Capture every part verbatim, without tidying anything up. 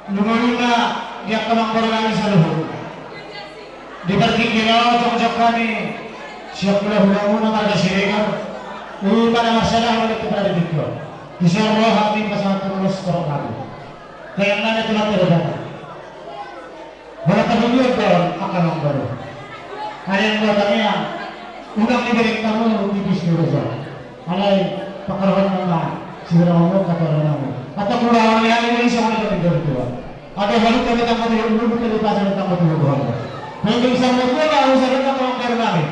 Luna-luna di angka amangboru nami saluhut. Di partingkian on jongjong hami sian hulahula muna marga Siregar. Upa na marsada hami di tempat di tingki on. Di son ro hami pasahat ulos torop nami. Dayang nami tu mata debata. Holan parhundul do on angka amangboru. Alai anggo tangiang, unang dibereng hamu tipis ni roja. Alai pangkarohon ma sibira mamuk kata orang namu. Atau keluar ni hari ini sama dengan dari tua. Ada baru kami tambah dulu, dulu kami pasang tambah dulu. Mungkin sama tua lah, usah datang orang dari nami.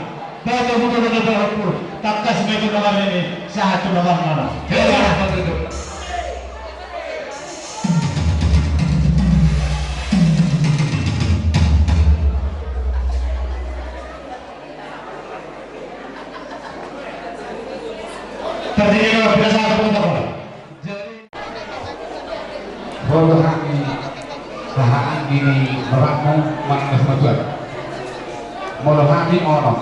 Baca buku dengan baru. Tangkas ma i tu dongan nami, sahat tu dongan nami. Hei, ya, betul. Terdiri dari biasa protokol. Jadi, Ro do hami, haha anggi ni rohangmu, manang na simatuan. Molo hami ono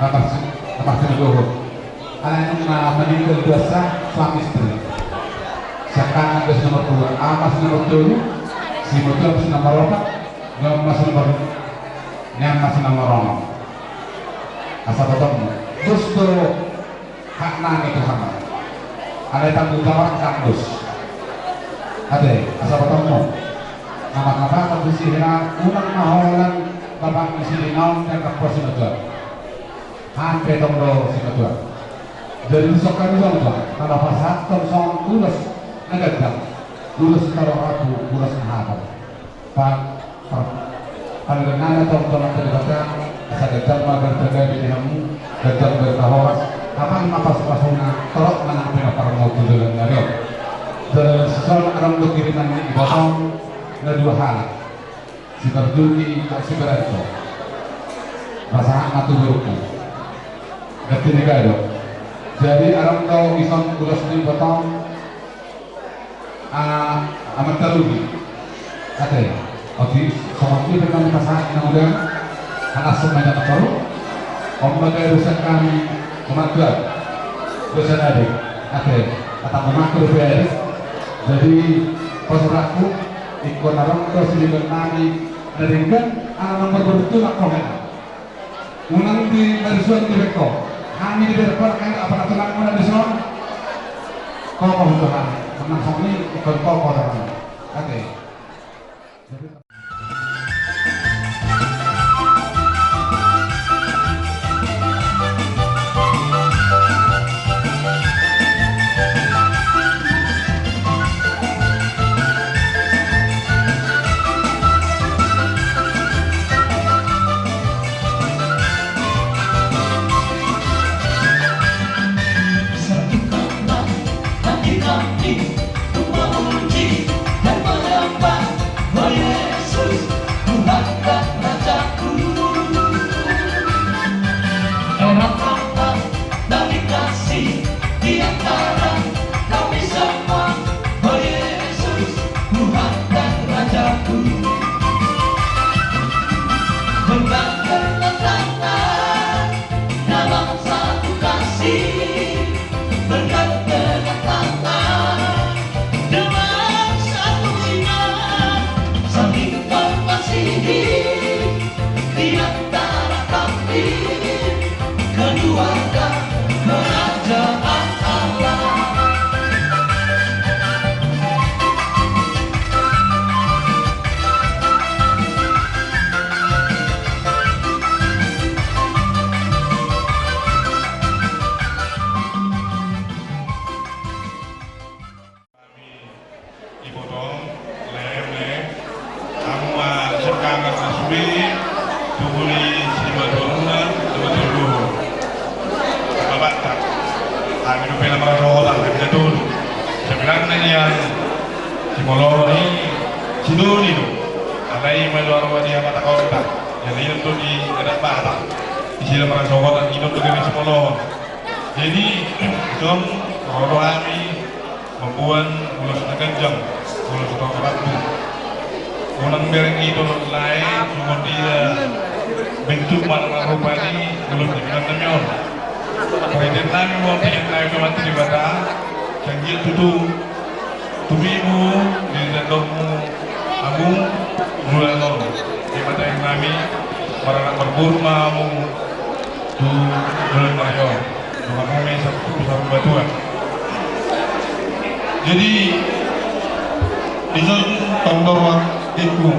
na pasti, na pasti na dohot. Alai nunga maninggal duansa suami istri. Siangkangan do si nomor dua, au ma si nomor tolu, simatuam si nomor opat, nion ma si nomor, nian ma si nomor onom. Asa botonmu. Dos do hak nami tu hamu. Alai tanggung jawab hak dos. Ate, asa botonmu. Nama-nama kondisi hina unang ma holan bapak ni si Dinaon dan kapua simatuan. Hami pe tong do simatuan. Jadi tu songkan i tong do na pasahathon songon ulos na ganjang, ulos na ro rambu, ulos na hatop. Pa, pa, panggilan nami tong tu Amanta Debata, asa ganjang ma barita gabe di hamu, ganjang barita horas, apala ma pasu-pasuna, torop ma nang pinompar mu tu joloan ni ari on. Jala dison adong do kiriman ni ibotong na dua halak. Si Tarjuki, si Beranto. Pasahat ma tu borungku. Ganti ni gadok. Jadi adong do dison ulos ni ibotong. Ah, Amanta Rugi. Ate, otik songon i pe nami pasahat na uda. Anak semua jangan perlu. Om bagai rusak kami kematuan. Dosa nadi. Ate, kata memaku dope. Jadi pasurakku, ingkon adong do siliban nami na denggan, anak nomor beruntung aku hena. Unang di marisuan di beko. Hami di beko kan apa na tulang muna di son. Koko untuk hami. Menang songi ikon koko dalam. Oke. Satukanlah hati kami untuk memuji dan menyembah, oh Yesus, Tuhan dan Rajaku. Eratkanlah tali kasih di antara kami semua, oh Yesus, Tuhan dan Rajaku. Bergandengan tangan dalam satu kasih, bergandengan tangan dengan satu iman, saling mengasihi di antara kami, keluarga kerajaan Allah. Ibotong, lem, lem. Hamu ma siangkangan na sude, tubu ni simatua muna, simatua dohot. Babata. Hami dope na marsohotan, hami na tolu. Sebenarna nian simolohon i sidoli do. Alai malo arwah di amanta kota. Jadi itu di adat Batak. Istilah marsohotan, itu tu gabe simolohon. Jadi, dison, ro do hami, mamboan ulos na ganjang, ulos na rambu. Unang bereng i dohot lae, songon dia bentuk manang rupa ni ulos na ganjang on. Paridian nami ma on, paridian nami ma tu Debata, janggian tutu, tumibu, Di tondongmu Agung, Julaton, di mata nami, maranak marboru ma hamu tu Julaton Mario, dongan nami satu, satu batua. Jadi, di son tondor wa tiku,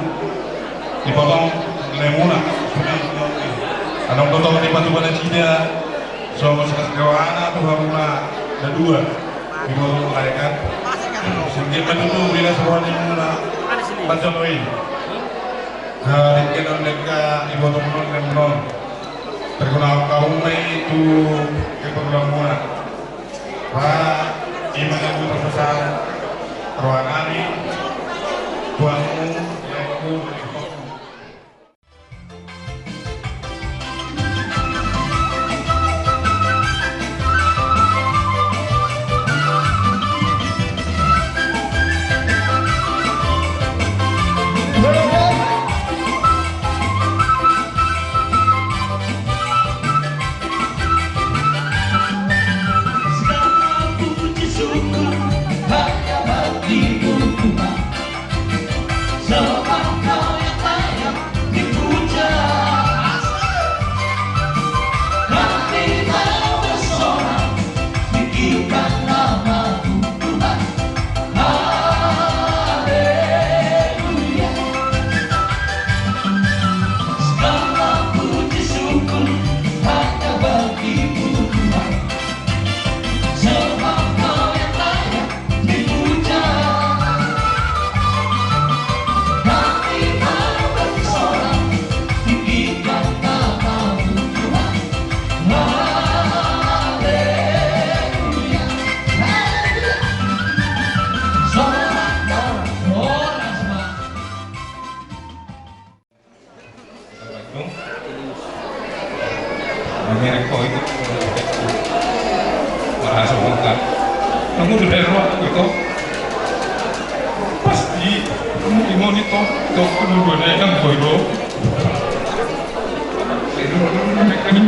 di potong lemuna, adong potong di patupa nasida, so, sekas dewana tu haruna, na dua. Iboto malaikat. Singkir ma tutu bilas roha ni muna. Baca loi. Ringkot on dengka iboto muna, muna. Terkenal kaum mai tu keperluan muna. Ba, ima na butuh pesan roha nami. Tuanmu, tuanmu. Assalamualaikum. Mengerek kau itu. Merasa bongkar. Kamu udah dari ruang itu. Pasti kamu di monitor. Itu aku dua yang kau itu. Itu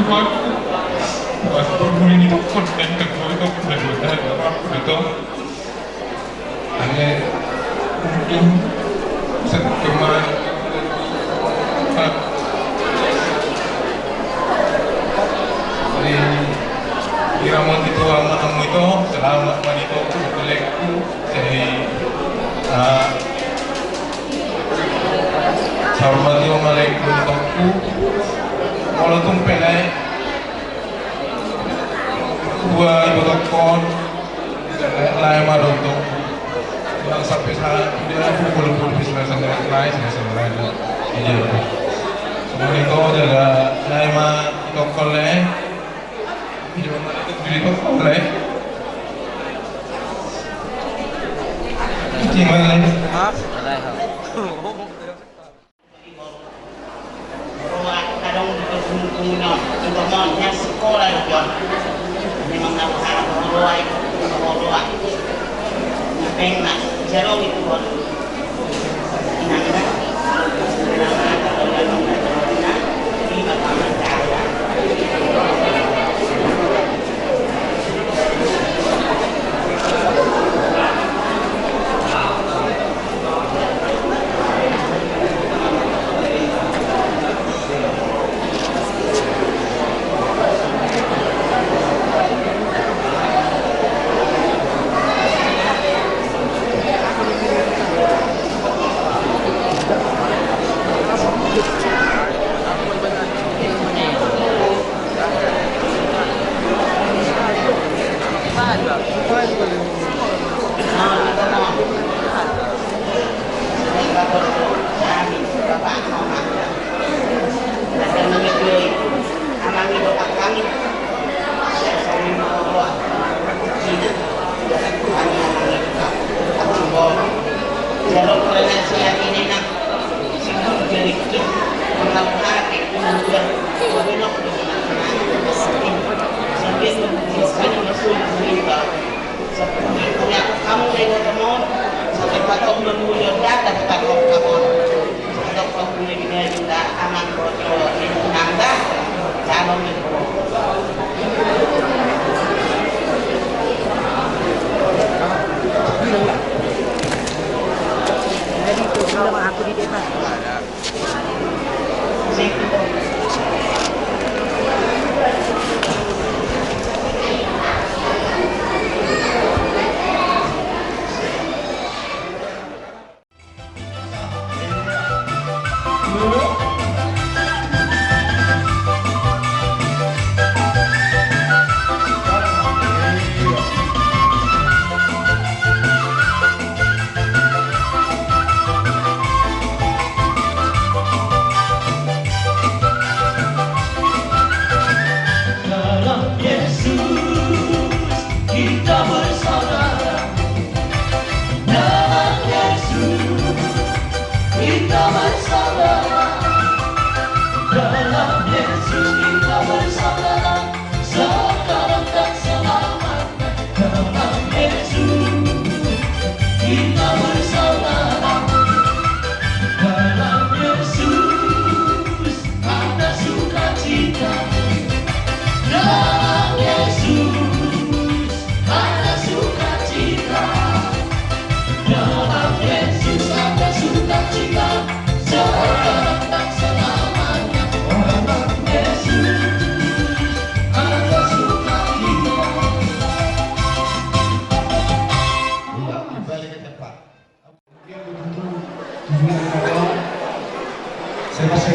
aku. Pas aku ini tuh konten kedua itu udah dua hari apa itu. Ane, untung, satu kemarin, empat. Jadi, irama itu ama namu itu, selamat manito, kuleku, jadi, ah, hormati om alaikum tokku, molo tung pelai, dua ibu tokon, Lae ma dontong. Yang sampai saat dia pukul pukul bisa langsung lae, bisa langsung lae. Iya. Semua itu jaga lae ma tokol lae. Iya, mana itu diri tokol lae. Gimana lae? Hah? Lae, ha. Roa, adong di perhubungan, di perhubungan sikola di Jon. Memang na roa, roa, roa. Na peng na, jalo di Tuhan. Inang na, inang na, kalau inang na, inang na, di Bapak Mentara.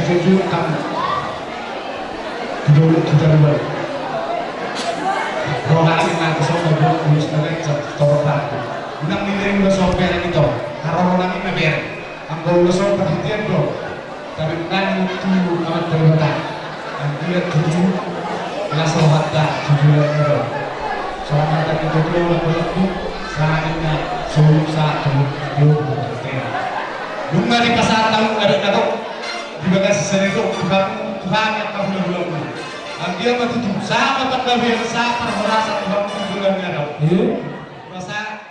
Jujur kan. Dulu kita dua. Rohani mati sama buat tulus na lencang toropan. Unang nilai ulos on bereng ito. Karoro nami na bereng. Anggo ulos on parhitean do. Tapi nang tu amat terbatas. Anggiat tuju. Las rohanta tuju lagi do. Selamat datang di Joglo lagu-lagu. Selanjutnya solusa tu. Nunga dipasahat tamu ada kata. Di bagas seri tu Tuhan, Tuhan yang kami berdoa. Anggiat ma tutu sama tanda biasa parhorasan Tuhan tu bulan ni Adam. Iya. Rasa.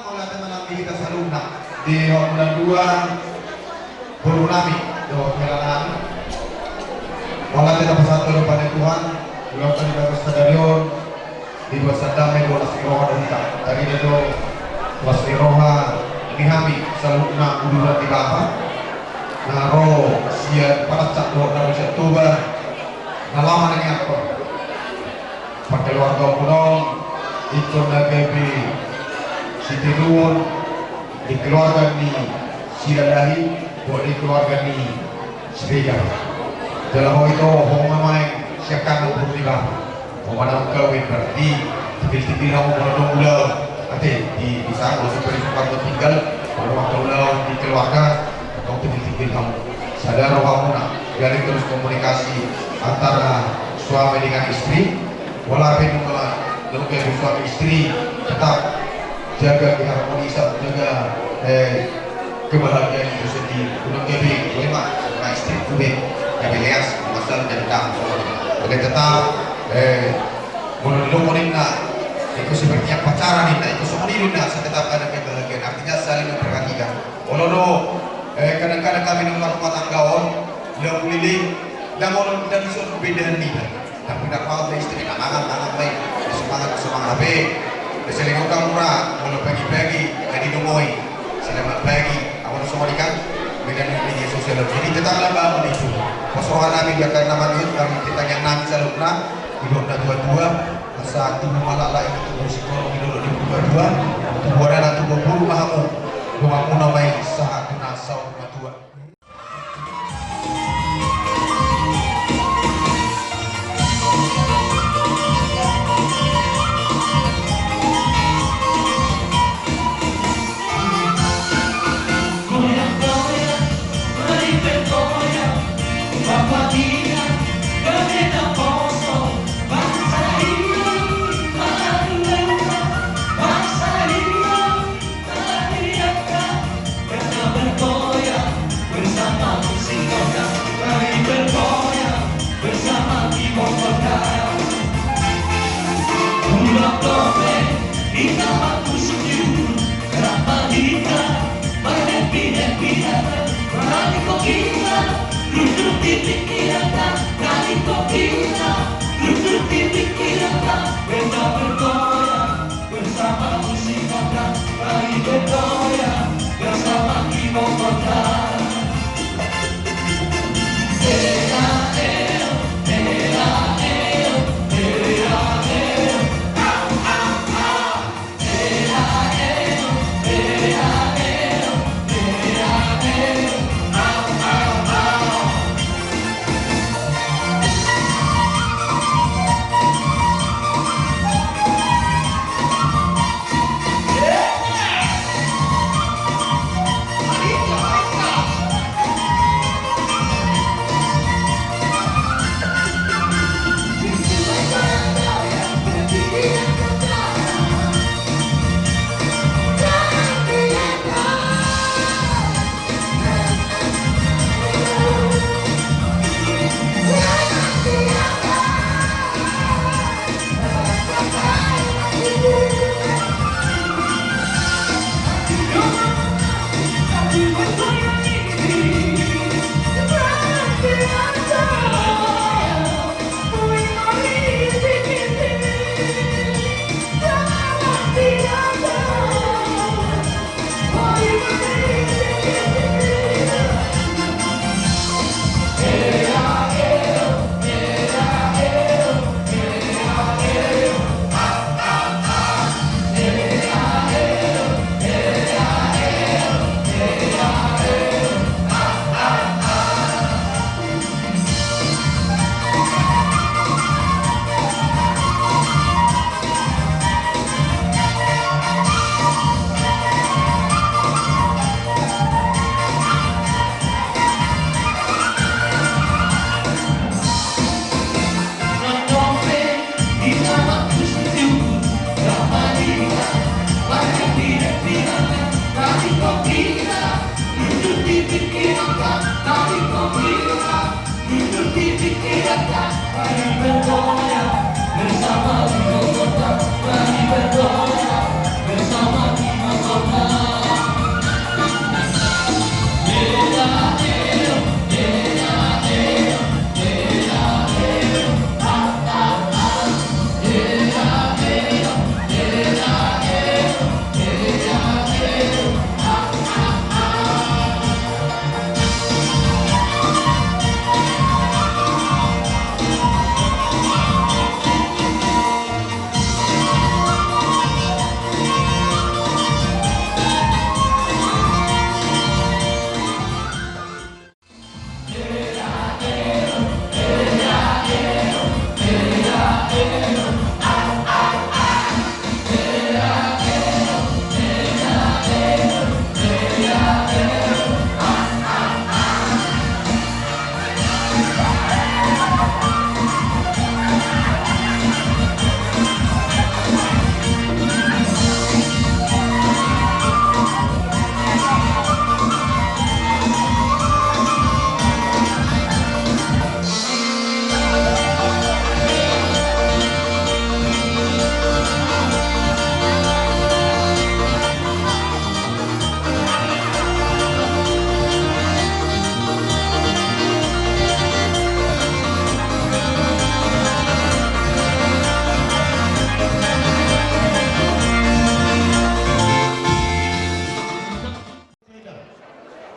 Mauliate ma nang di hita saluhutna di hot na dua, boru nami dohot hela nami. Mauliate na pasahat do panantuhan, ulos tadi bagus sadari on, dibuat sadame do las ni roha do hita. Tadi do las ni roha ni hami saluhutna uduran ni bapa na ro sian Parancak dohot na ro sian Toba, na lama na niangkon. Parkeluargaon on, ingkon na gabe sitiruon di keluarga ni Silalahi, buat di keluarga ni Siregar. Jala ho ito, ho ma maen siangkangan boru ni bapa. Ho ma na mangkawin, berarti tipil-tipil hamu molo adong ulaon. Ate, di, di sana, molo sudah di tempat tinggal, molo adong ulaon di keluarga, adong tipil-tipil hamu. Sada rohamuna, jalin terus komunikasi antara suami dengan istri. Walaupun nunga, nunga gabe suami istri, tetap jaga keharmonisan, jaga, eh, kebahagiaan itu sendiri. Unang gabe, gue mah, sama istri gue, gabe leas, masalah gabe dampot. Oke, tetap, eh, molo didok ninna, itu seperti yang pacaran ninna, itu songon i ninna, tetap ada kebahagiaan. Artinya saling memperhatikan. Olo do, eh, kadang-kadang hami na marrumah tangga on, laho mulili, ndang olo, ndang dison beda ninna. Tapi ndang maol do istri na mangan, mangan ma i. Semangat, semangat. Hape, seling utang mura, molo pagi-pagi, jadi nungoi. Selamat pagi. Apa tu songon i kan? Beda ni media sosial. Jadi tetaplah bangun itu. Pos roha nami di angka na mangihut, kami kita yang nami saluhutna, di dok na tua-tua, asa tubu ma laklak, tubu sikola, di dok na tua-tua, tubu anak, tubu boru ma hamu. Donganmuna ma i sahat tu na saur matua.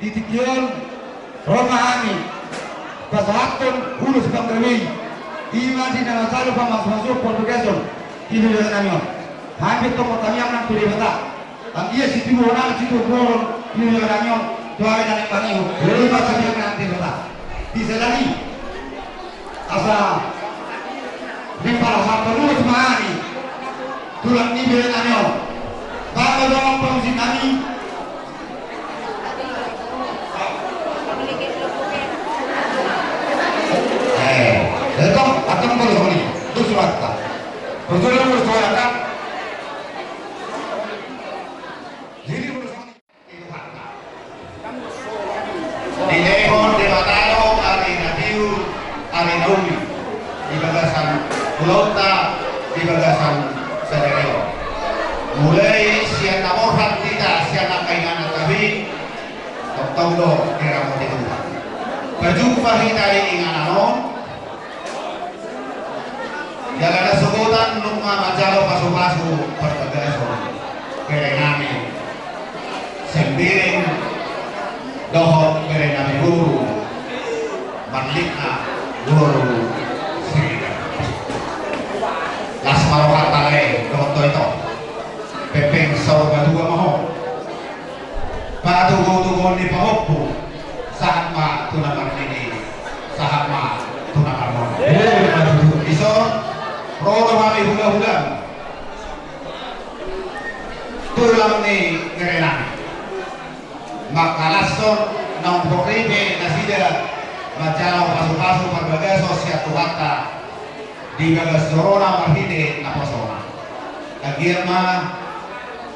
Di tingki on ro ma hami pasahathon ulos panggabean i, i ma di na manjalo pamasumasuon parbagason di berenami on. Hami tongtong tamiang nang tu Debata. Anggiat situbuhon nang situbuhon di berenami on tu ari na naeng mangihut. Ro ma tamiang nang tu Debata. Di sadari asa di pasahathon ulos ma hami tulang ni berenami on. Bangga dongan pamusinnami. Eh, eh, tong, atong bolu songoni. Terus mata. Betul, terus mata. Jadi, bolu songoni. Dilehon Debata do ari na biur, ari na uli di bagasan ulaonta, di bagasan sadari on. Mulai sian na borhat hita, sian angka ingananta be, tongtong do diramoti Tuhan. Pajumpa hita di inganan on, jala na sogot nunga manjalo pasupasu parbagason berenami Sembiring dohot berenami boru Marlina boru Siregar. Las ma rohanta lae dohot ito, pempeng saur matua ma ho. Patogutoguon ni pahompu, sahat ma tu na marnini, sahat ma tu na marnono. Dison ro do hami hulahulam, tulang ni berenami, mangkalashon naung ripe nasida manjalo pasupasu parbagason sian Tuhanta di bagas jorona marhite naposona. Anggiat ma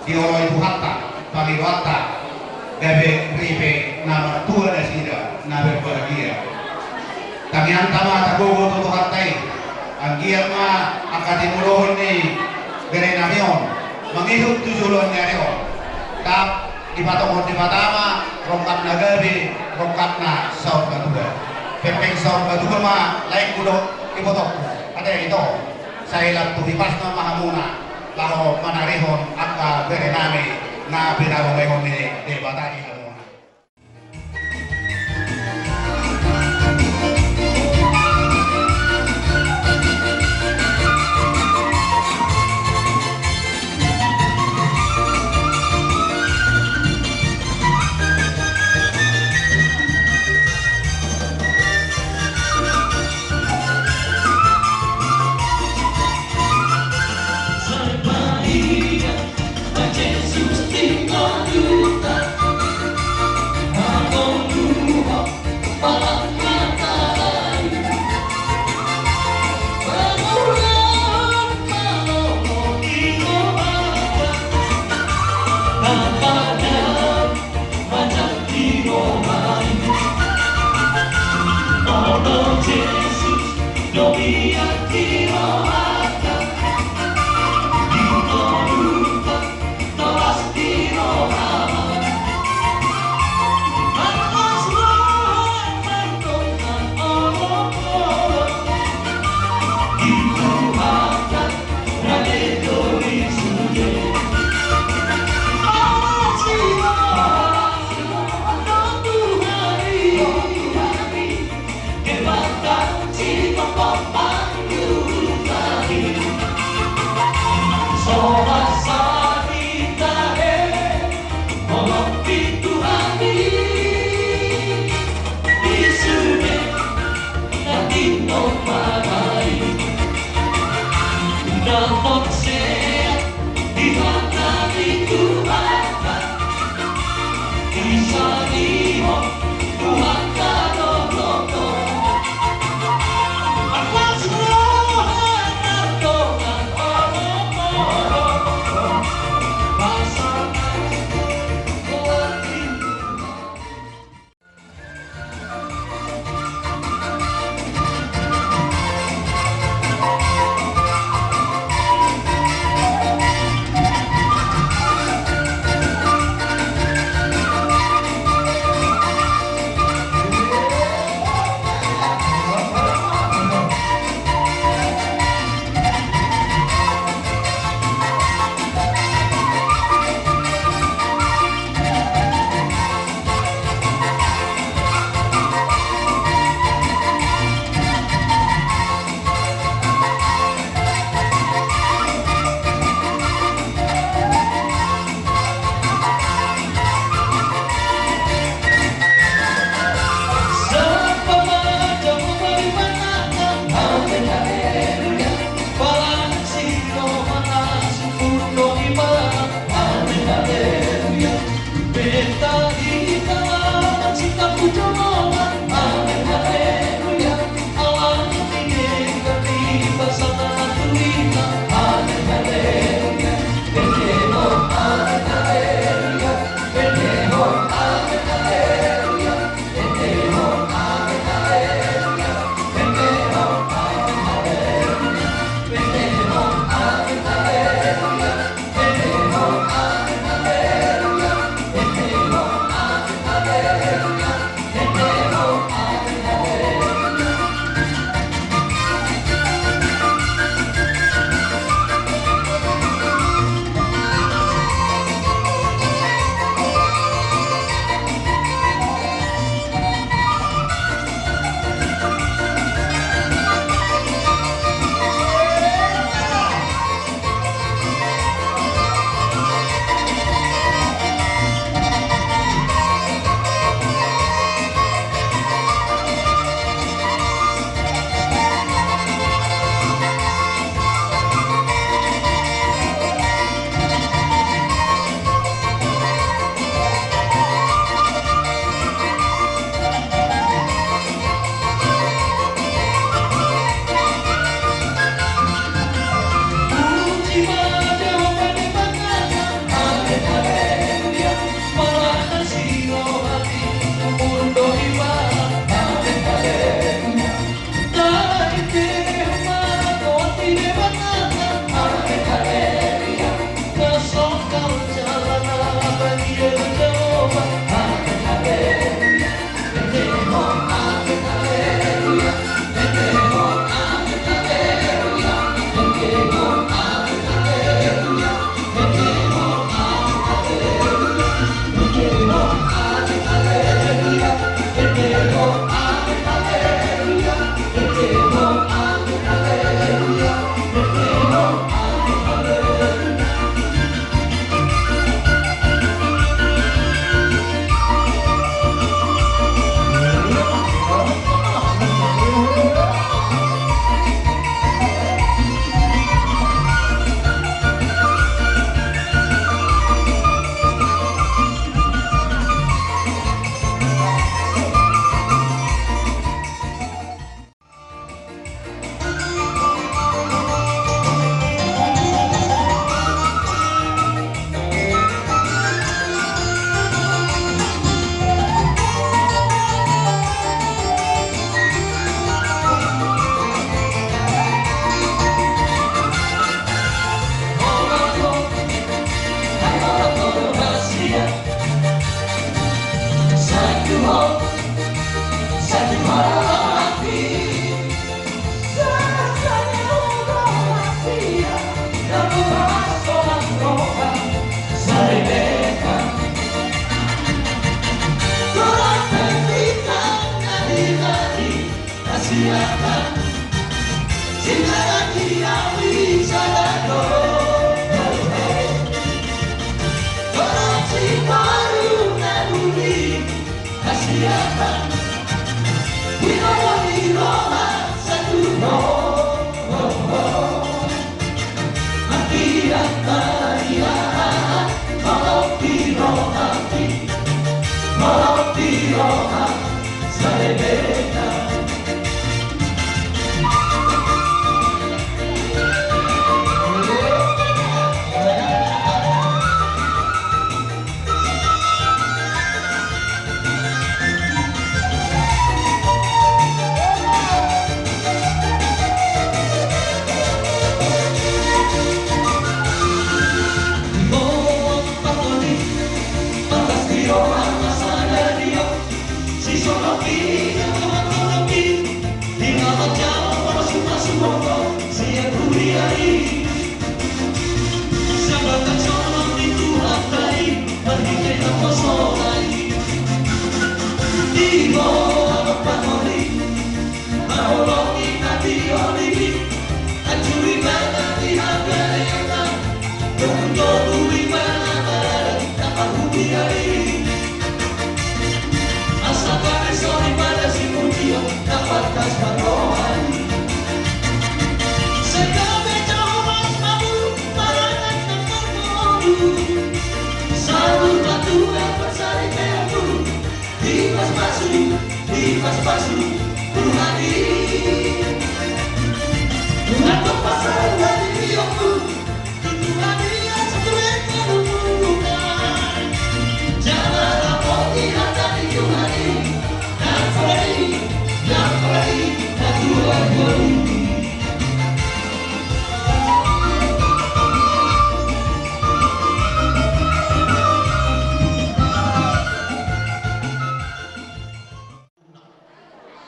dioloi Tuhanta pangidoanta, gabe ripe na martua nasida na berbahagia. Tangiangta ma tagogo tu Tuhanta i, anggiat ma angka tinulohon ni berenami on mangihut tu joloan ni ari on. Tap dipatongkon Debata ma rongkapna gabe, rongkapna saur matua. Pempeng saur matua ma laengku dohot ibotongku. Ate ito, sai lam tu hipasna ma hamuna laho manarihon angka berenami na pinarolehon ni Debata di hamuna.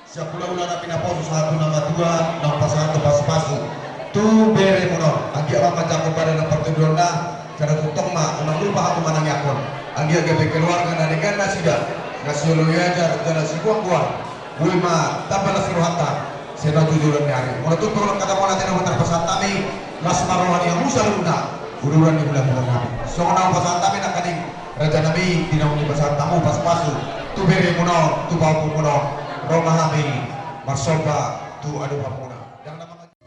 Sian hulahula na pinaposo sahat tu na matua, naung pasahat tu pasupasu tu beremuna on. Anggiat ma manjangkon badan na partondionna, jala tongtong ma unang lupa hamu manangiangkon. Anggiat gabe keluarga na denggan nasida, na sioloi ajar jala sigoargoar. Boi ma tamba las rohanta sian on tu joloan ni ari. Molo tung pe holan hata mauliate na tarpasahat hami, las ma roha ni hamu saluhutna, uduran ni hulahula nami. Songon na hupasahat hami nangkaning, raja nami, di naung dipasahat hamu pasupasu tu beremuna on, tu pahompumuna on, ro ma hami marsomba tu adopanmuna. Ndang na mangajak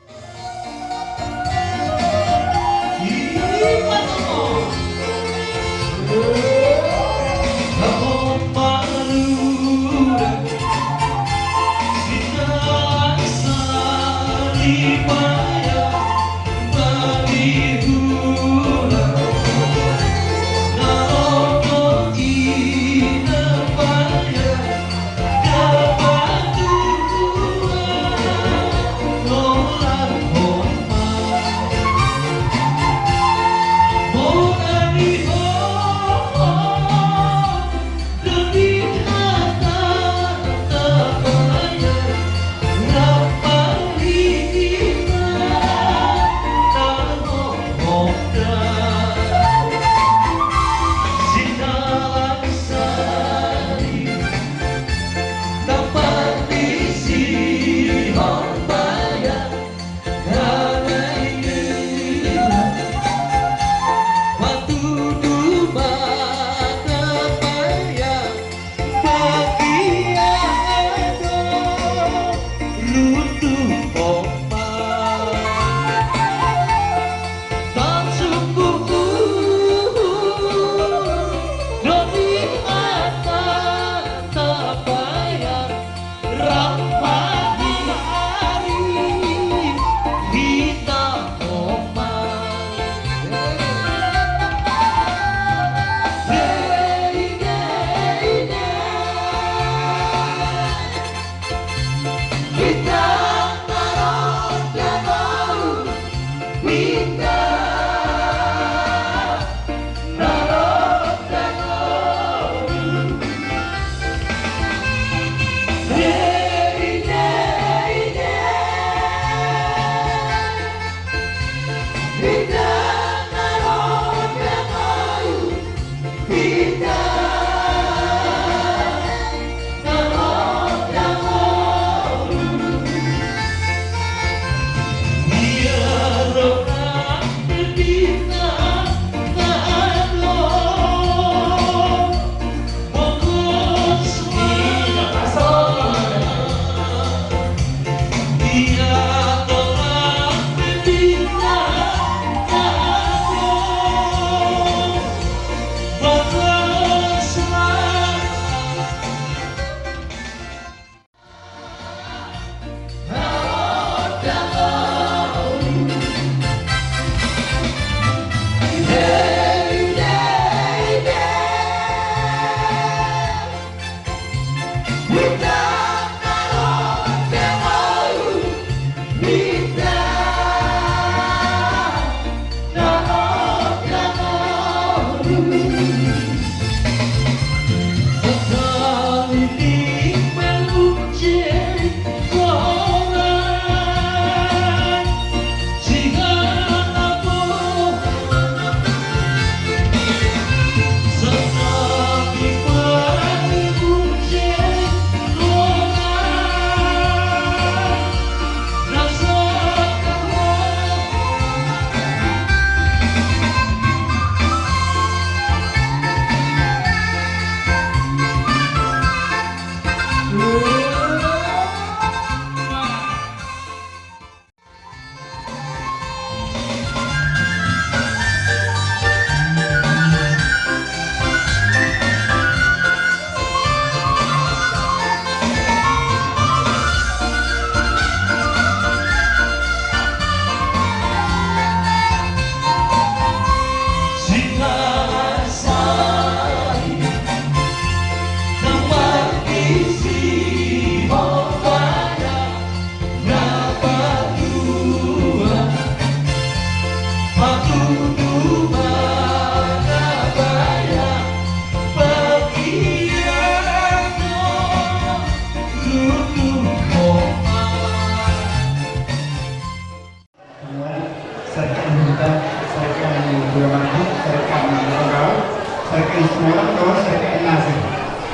Orang tua saya kenal sih.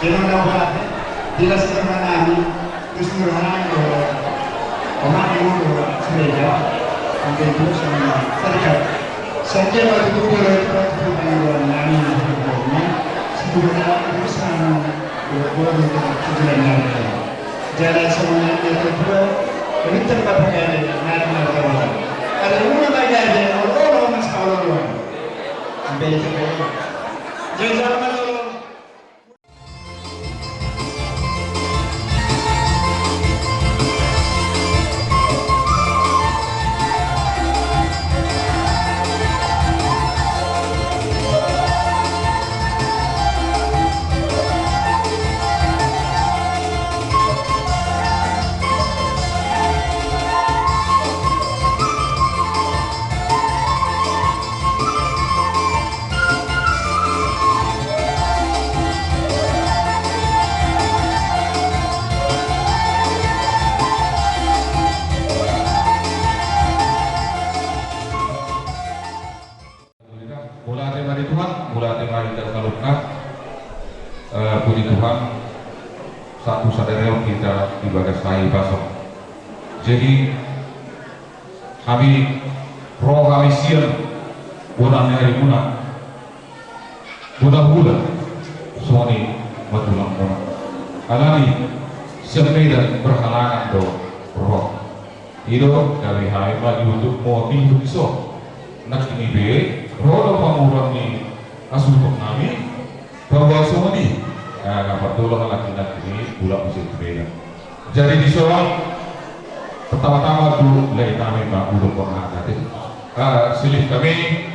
Jadi orang tua, bila sudah mengalami, terus nurhana, omak mau dua, sudah ya. Sampai itu sama serikat. Saya kira waktu itu, kalau itu, waktu itu, yang dua, nami, sebelumnya, sebelumnya, itu sama, dua, dua, dua, dua, dua, dua, dua. Jadi, semuanya itu dua, lebih cepat pakai, nami, nami, nami. Ada rumah lagi ada, orang, orang, orang, orang. Sampai itu, jadi, sama, orang. Mauliate ma di Tuhan, mauliate ma di hita saluhutna. Eh, puji Tuhan, satu sadari on hita di bagas Hahipason. Jadi, hami ro hami sian bona ni harimuna. Bona hula, songon i ma tulangmuna. Alani sian Medan berhalangan do ro. I do, gabe hami ma di ujung mo minggu di son. Nangkin i be, ro do pamoruon ni hasuhuton nami, paboa songon i. Ah, na parjolo halak i nangkin i, bulak muse tu Medan. Jadi di son, pertama-tama tu lae nami ma udokkon hata ate. Ah, silih hami,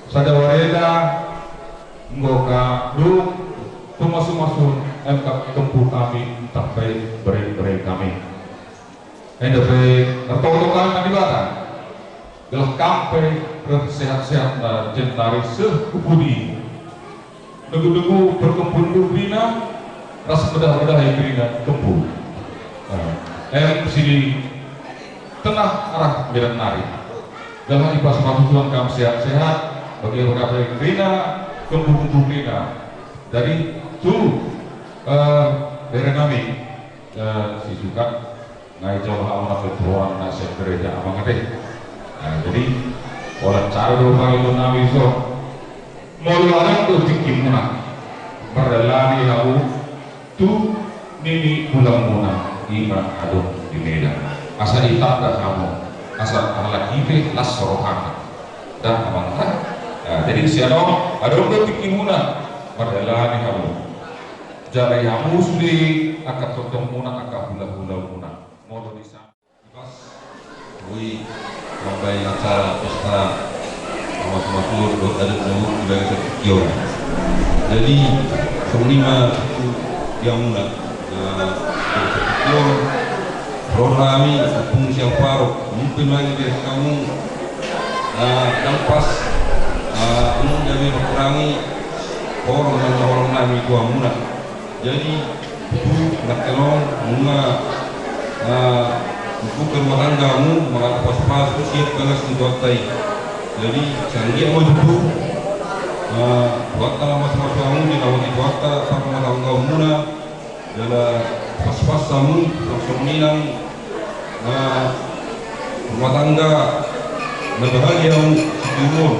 sada wareta, angka dung, pamasu-masu, angka tempu hami, sampe bere-bere hami. Enda pe, martoto hami ma Debata. Gelah hami pe, ras sehat-sehat na jendari seh kupudi. Nunggu-nunggu perkempuan do berina, ras bedah-bedah i berina kempu. Nah, em sini tengah arah Medan nari. Gelah dipasu-pasu Tuhan hami sehat-sehat, bagi beberapa i berina, kempu-kempu berina. Jadi, tu, eh, bere nami, eh, si Sukat, Nga i jolo hamu na pe tu rohana sian gereja amang ate. Nah, jadi, holan sada do pangidoan nami so. Molo adong do tingkimuna, pardalani hamu tu nini tulangmuna, i ma adong di Medan. Asa ditanda hamu, asa halak i pe las rohana. Dah, amang, dah. Nah, jadi sian on, adong do tingkimuna, pardalani hamu. Jala i hamu sude angka tongtongmuna, angka hula-hulamuna. Molo di sa-, pas, ui, mambaen acara pesta pamasu-masu dohot adat na burju di bagasan tingki on. Jadi, songon i ma tu hamuna, eh, di bagasan tingki on, ro hami, ompung sian Parop, mungkin lagi di hamu, eh, ndang pas, eh, mungkin gabe markurangi, horong, na horong nami tu hamuna. Jadi, tu, nangkin on, nunga, eh, mambuka rumah tangga hamu, mangalap pasu-pasu, siap bagas ni Tuhanta i. Jadi, sanggiat ma tutu, eh, Tuhanta ma masu-masu hamu, di lawan ni Tuhanta, parrumah tanggaonmuna, jala pas-pas hamu, langsung ninang, eh, rumah tangga, na bahagia hamu, di jolo,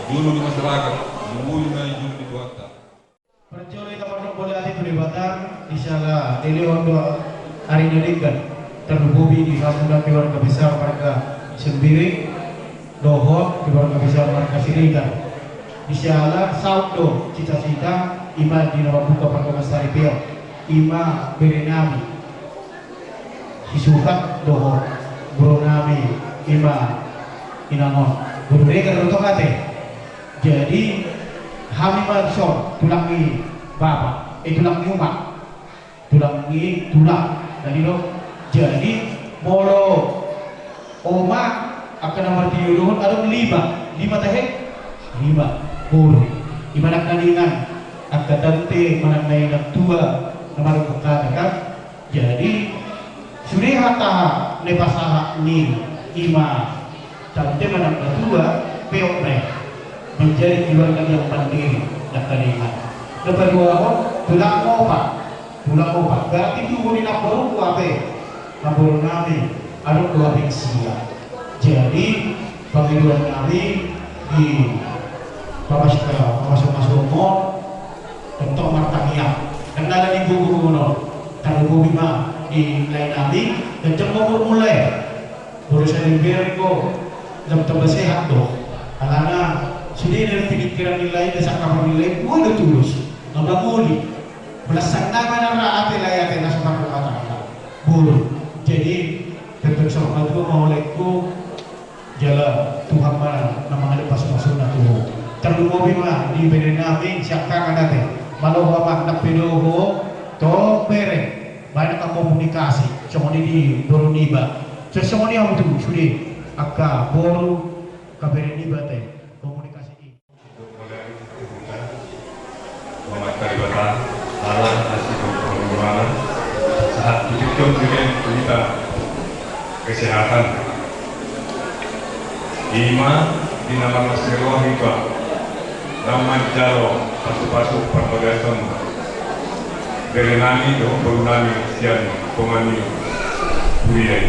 jolo di masyarakat, di jolo di Tuhanta. Parjolo hita mandok mauliate tu Debata, di sala dilehon do ari na denggan, tarlumobi di hamu nang keluarga besar marga Situmorang, dohot keluarga besar marga Siregar. Di sala saut do cita-cita, i ma di na mambuka pargongan saripeon, i ma bere nami. Si Sukat dohot boru nami i ma inang on. Boru Regar do tong ate. Jadi, hami ma dison, tulang ni bapa, eh, tulang ni uma. Tulang ni tulang. Jadi do. Jadi, molo oma, angka na martinodohon adong lima. Lima tahe? Lima. Boru. I ma nang na nian, angka tante manang na inang tua, na marhata kan. Jadi, sude hata na pasahat ni i ma tante manang na tua, peop ma i. Menjadi keluarga yang mandiri. Nangkaningan. Na paduahon, tulang opat. Tulang opat. Berarti tubu ni namboru dua pe. Namboru nami, adong dua pe sia. Jadi, pangidoan nami di pamas-, eh, pamasuk-masuk on, tongtong martangiang. Karena ada di guru-guru on. Tarlumobi ma di lae nami, dan jam mau mulai. Boru Sarimbere ko, jam tambah sehat do. Alana, sude na di pikiran ni lae, dasar kapal ni lae, gua do tulus. Nggak muli. Belasan nama na ra ate lae ate na so marrumah tangga. Boru. Jadi, tetap selamat gua mau lae ku. Jala Tuhan ma na mangalehon pasu-pasuna tu ho. Tarlumobi ma di bere nami siangkangan ate. Malo ho amang, nang pe do ho tong bere. Baen angka komunikasi songon i di boru niba. So songon i hamu tu sude angka boru, angka bere niba ate, komunikasi i. Mamat Kalibata, ala asi do pengumuman, sahat tu tiktok dengan berita kesehatan. Ima di nama Mas Dewa Hiba, nama jalo pasu-pasu parbagason. Bere nami dohot boru nami sian Pongan ni Huria i.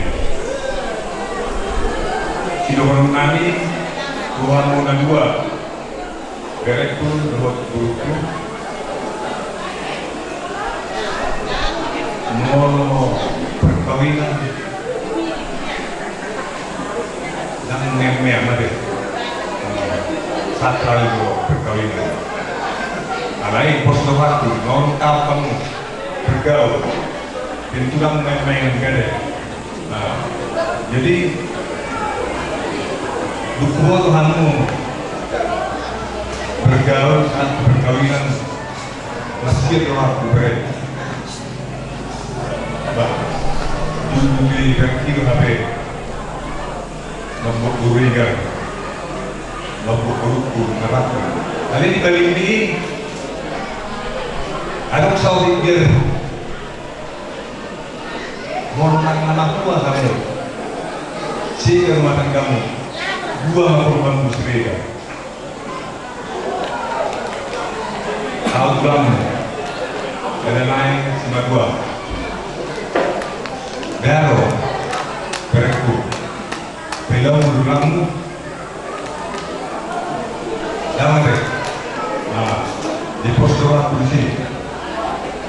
Sidohonon nami tu hamu na dua, bereku dohot boruku, molo perkawinan nang mea-mea ma de. Sakral do perkawinan. Alai pos do waktu, non kapan bergaul. Pintu nang main-main gade. Nah, jadi, dukung tu hamu bergaul saat perkawinan. Masih ada waktu, bre. Bah, dulu di kaki hape. Lombok Guriga, Lombok Guriga, apa? Tapi di Bali ini, ada pesawat biar hormat nama tua kamu, si rumah tanggamu, dua ma korban musrika. Au tulang, ada lain, simadua. Daro, bereku. Pelong tulangmu. Dang ate. Nah, di pos do aku di sini.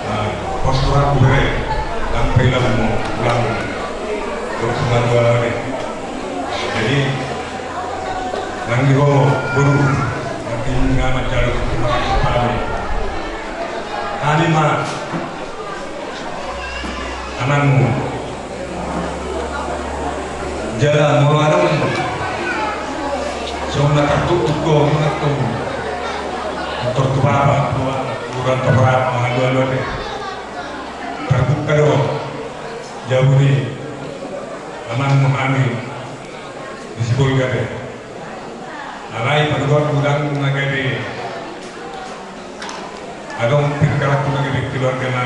Nah, pos do aku bere. Dang pelongmu tulangmu. Terus simadua ate. Jadi, nang di ho boru, nang di nama jalur kami. Kami ma. Anakmu. Jala molo adong songon na tartuktuk do, songon na tong. Tor tu bapa, tu anak, tu orang, tu orang, mangalu-alu ate. Tarbuka do jabu ni anakmu hami di Sibolga ate. Alai paduahon godang na gabe. Adong tingkahku na gabe keluarga na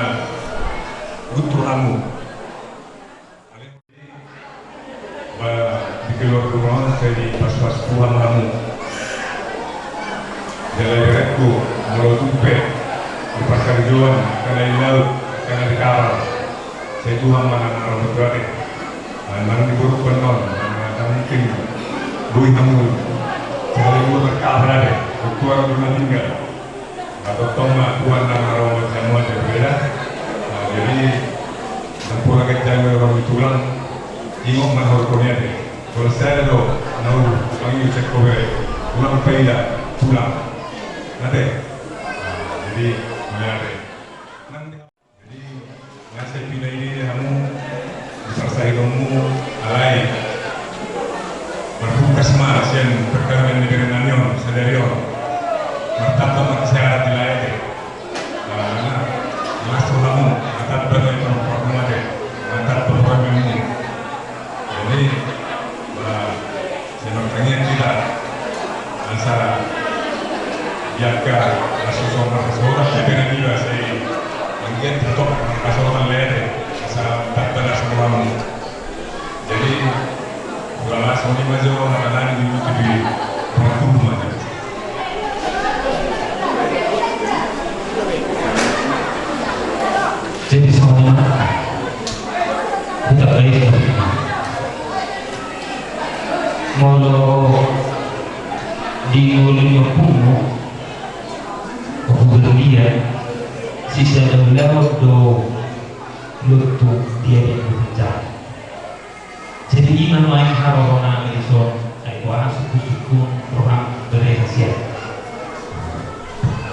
guntur hamu. Ba, di keluarga on sai dipas-pas Tuhan hamu. Jala bereku, molo tung pe di parkarejoan, angka na di laut, angka na di kapal. Sai Tuhan ma na mangaramoti ate. Nang di boru pe annon, nang mungkin boi hamu. Sai dua berkah ate. Bertuar dua tinggal. Atau tong ma Tuhan na mangaramoti hamu ate beda. Nah, jadi, nampuna ganjang ni orang tulang. Ingot ma horkon i ate. Kalau saya do, nau, pangido cek ko bere. Tulang paida, tulang. Ate. Nah, jadi, melihat ate. Nang Jadi, nasa pinangido hamu di parsahitmu, alai marhungkas ma sian perkawinan ni bere nami on sadari on. Martamba ma kesehat di lae ate. Nah, las do hamu, martamba ma i parupamu ate, martamba parupamu. Jadi, ba, sai martangiang hita asa di angka na so songon na so songon na so songon na so Jadi songon i ma. Hita baik. Molo di ngolu ni ompunmu, Ompu Berlian, sisada ulaon do lontung di adat Bohinjau. Jadi ima nuaeng haroro nami dison, ai boha sungkun-sungkun roham bere hasian.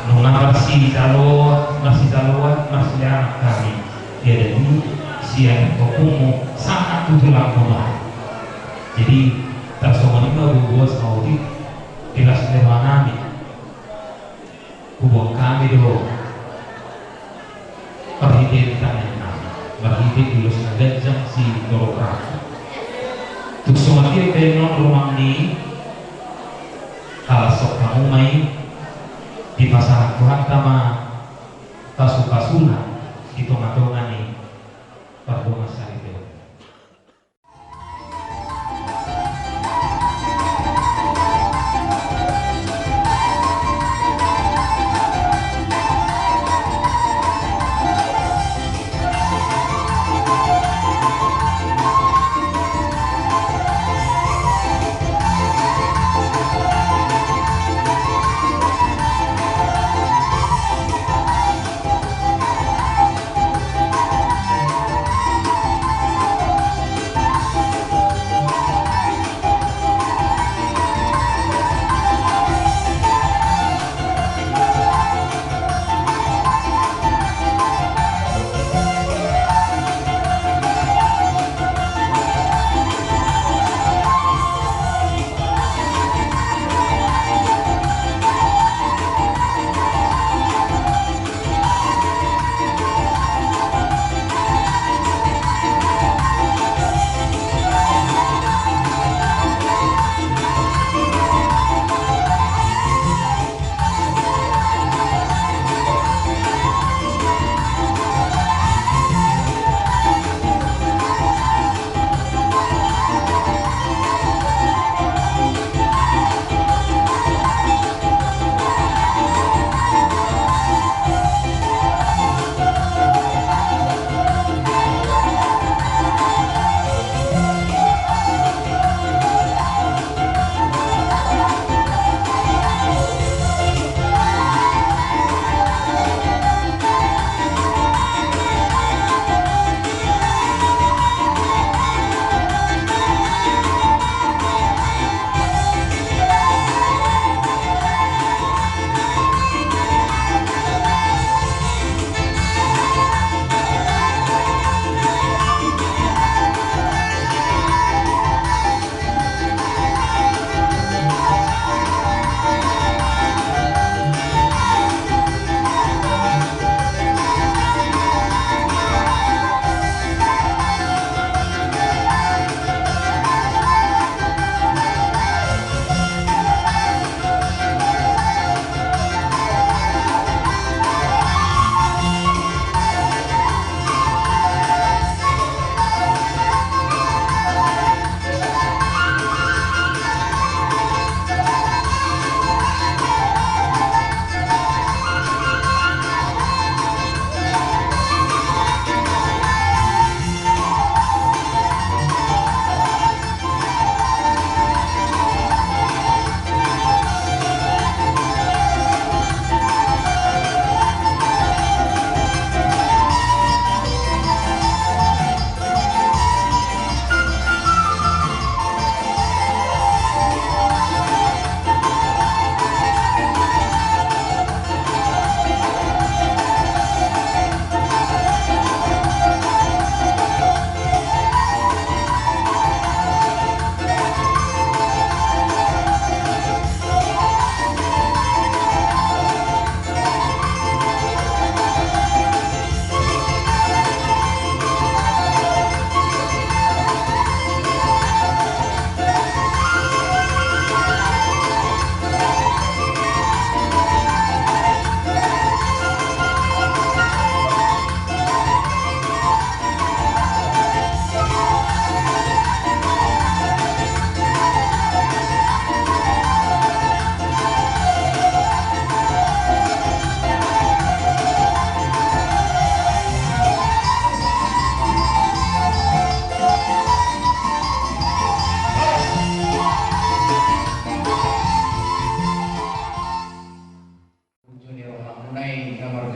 Nunga marsitaloan, marsitaloan, marsianak hami. Jadi sian ompunmu sahat tu tulangmu nuaeng. Jadi tarsongon i ma boas ma udi di las ni roha nami. Huboan hami do marhite tangiang nami, marhite ulos na ganjang sitorop roham. Tung so mate pe annon rumang ni, ala so hamu ma i, dipasahat Tuhanta ma pasu-pasuna di tonga-tonga ni pardongansaripeon.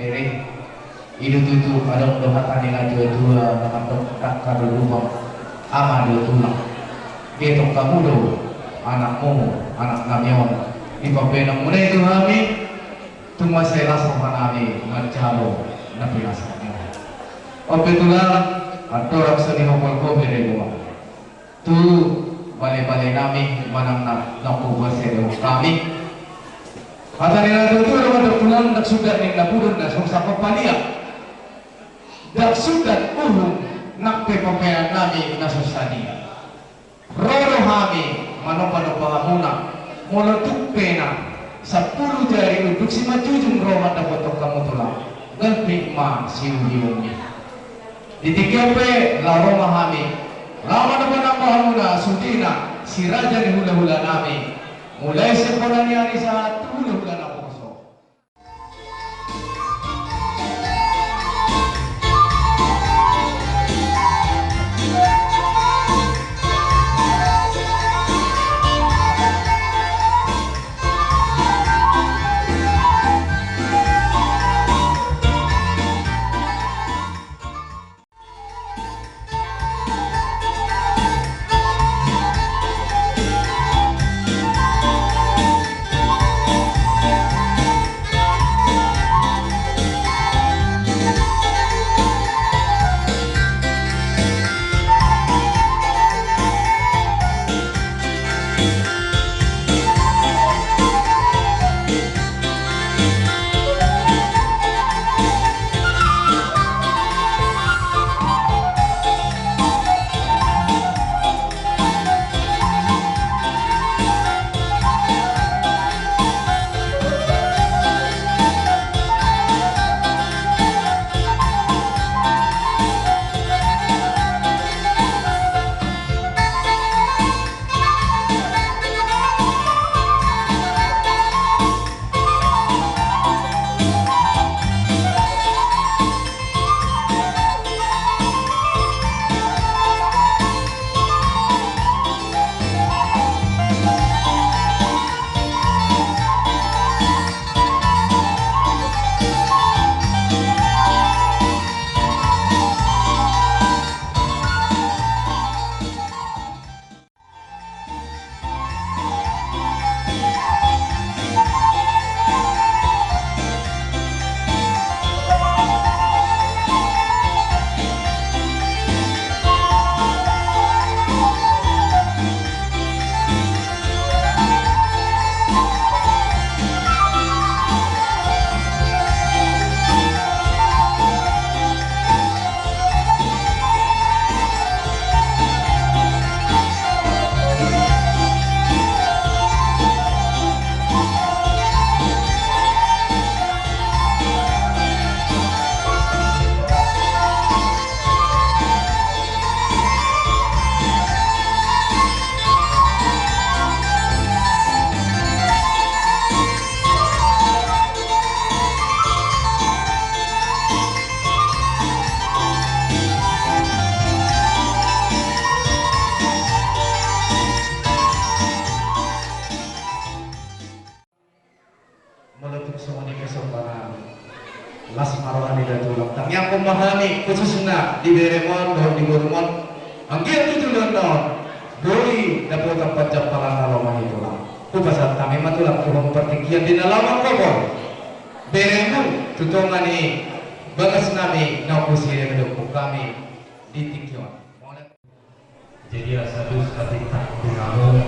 I do tutu adong do hata ni natuatua na mandok, dangka do lubang, ama do tulang. Dietong hamu do anakmu, anaknami on, dipabaen hamuna i tu hami. Tung mansai las rohanami manjalo na pinasahatmu on. On pe tulang, andorang so dihopol ho bere boa tu balebalenami manang na naung hubuat sian hami. Hata ni natuatua do mandok tulang, ndang suda ninna pudun na so sangkot palia, ndang suda uhum nang pe pabaenannami na so sadia. Ro do hami manombanomba hamuna, molo tung pe na sampulu jari unduk simanjujung roha dapothon hamu tulang, galbit ma siuhiumi. Di tingki on pe laho ro ma hami, laho manombanamba hamuna sudena si raja ni hulahulanami, mulai sian bona ni ari sahat tu hulahula naposo. Molo tung songon i pe sombanami, las ma roha ni da tulang. Tangiangkon ma hami khususna di berem on dohot di borum on, anggiat tu joloan on boi dapotan panjampalan na lomo i tulang. Hupasahat hami ma tulang tu ho partingkian di na laho mangkopol beremu tu tonga ni bagasnami na umbusi re, mandok hami di tingki on. Jadi asa dos hatinta di hamu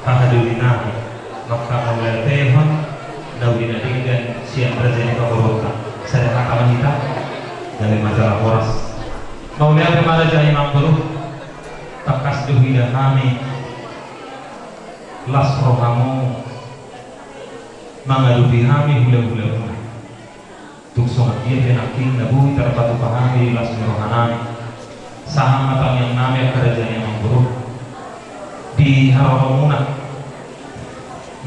hahadolinami, manghamauliatehon na uli na denggan sian raja ni parboruonta. Sada hata ma hita, gabe ma jala horas. Mauliate ma raja i amangboru, tangkas do huida hami las rohamu mangadopi hami hulahulamuna. Tung songon dia pe nangkin na boi tarpatupa hami las ni rohanami, sahang ma tangiangnami angka raja ni amangboru, di haroromuna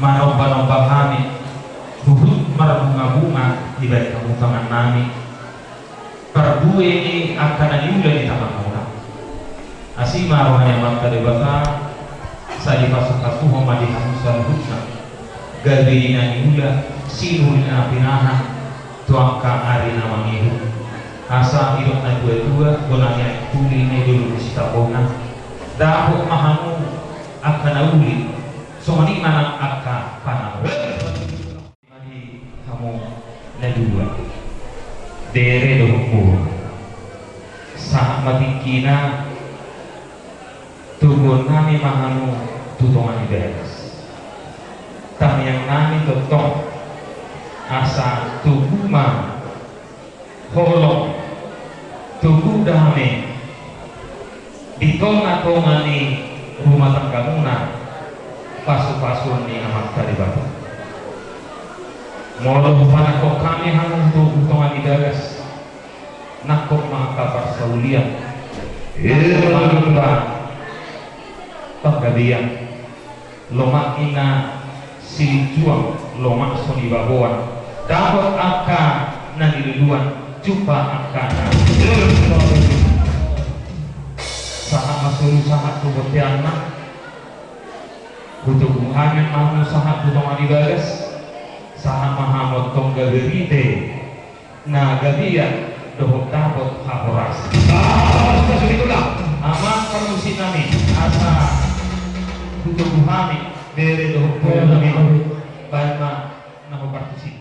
manombanomba hami, huhut marbungabunga dibahen hamu tangannami parbue ni angka na niula ni tanganmuna. Asi ma roha ni Amanta Debata, sai dipasupasu ho ma di hamu saluhutna gabe di na niula, sinur ni na pinahan, Tu angka ari na mangihut, asa didok na tuatua, bona ni aek puli na i dulu ni sitapona, dapot ma hamu angka na uli, songon i ma nang angka panganon. Mari hamu na dua, bere dohot boru. Sahat ma tingkina, toguon nami ma hamu tu tonga ni bagas. Tangiang nami tongtong asa togu ma holong, togu dame di tonga-tonga ni rumah tanggamuna, pasu-pasu ni Amanta Debata. Molo hupanangkok hami hamu tu tonga ni bagas, nangkok ma angka parsaulian, nangkok ma angka panggabean, lomak ninna silinjuang, lomak so nibaboan, dapot angka na niluluan, jumpa angka na. Sahat ma solu sahat tu bonteanna. Hutogu hami ma hamu sahat tu tonga ni bagas. Sahat ma hamu antong gabe rite na gabe ia dohot dapot hahorasan. Amang parmusik nami, asa hutogu hami bere dohot boru nami. Baen ma na hombar tusi.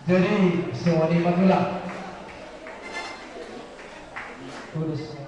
Jadi, songon i ma tulang. Terus.